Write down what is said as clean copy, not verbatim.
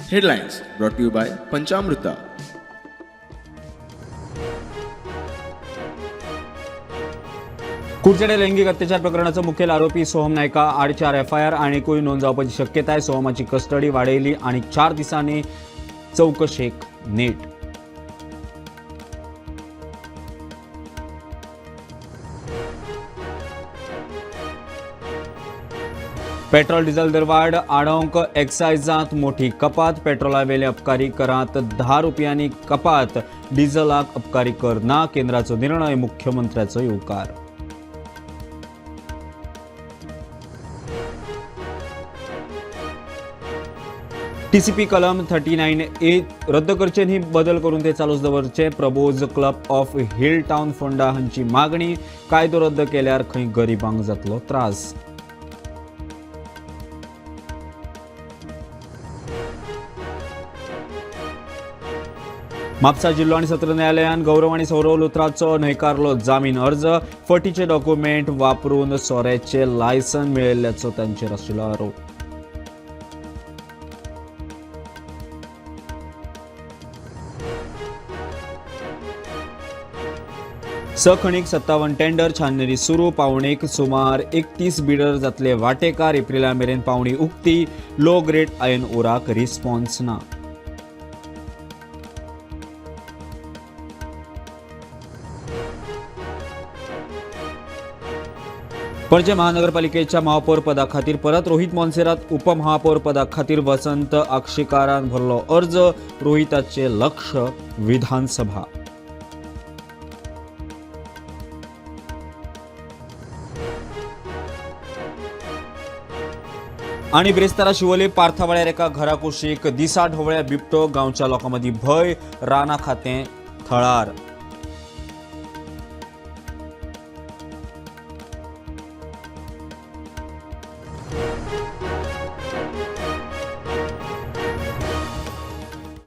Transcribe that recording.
Headlines brought to you by Panchamruta. Curchorem लैंगिक अत्याचार प्रकरणाचो मुखेल आरोपी सोहम नायका आड 4 एफआयआर आनीकूय नोंद जावपाची शक्यताय. सोहमाची कस्टडी वाडयली आनी 4 दिसांनी चवकशेक नेट. पेट्रोल डिझेल दरवाड आडोवंक एक्सायजांत मोठी कपात. पेट्रोलावेले अबकारी करांत 10 रुपयांनी कपात. डिझलाक अबकारी कर ना. केंद्राचो निर्णय, मुख्यमंत्र्याचो येवकार. टीसीपी कलम 39A रद्द करचे न्ही, बदल करून ते चालूच दवरचे. Prabodh club of hill town Ponda हांची मागणी. कायदो रद्द केल्यार खंय गरिबांक जातलो त्रास. म्हापसा जिल्लो आनी सत्र न्यायालयान गौरव आनी सौरव लुथराचो न्हयकारलो जामीन अर्ज. फटीचे डॉक्युमेंट वापरून सोऱ्याचे लायसन मेळिल्ल्याचो तांचेर आशिल्लो आरोप. सखणीक 57 टेंडर छाननी सुरू. पावणेक सुमार 31 बिडर जातले वाटेकार. एप्रिला मेरेन पावणी उक्ती. लो ग्रेड आयर्न ओराक रिस्पॉन्स ना. पणजे महानगरपालिकेच्या महापौर पदा खातीर परत रोहित मोन्सेरात. उपमहापौर पदा खातीर वसंत आक्षेकारान भरलो अर्ज. रोहिताचे लक्ष विधानसभा. आणि ब्रेस्तारा शिवोले पार्थावळ्यार एका घरा कुशीक दिसा ढवळ्या बिबटो. गांवच्या लोकां मदीं भंय. राना खातें थळार.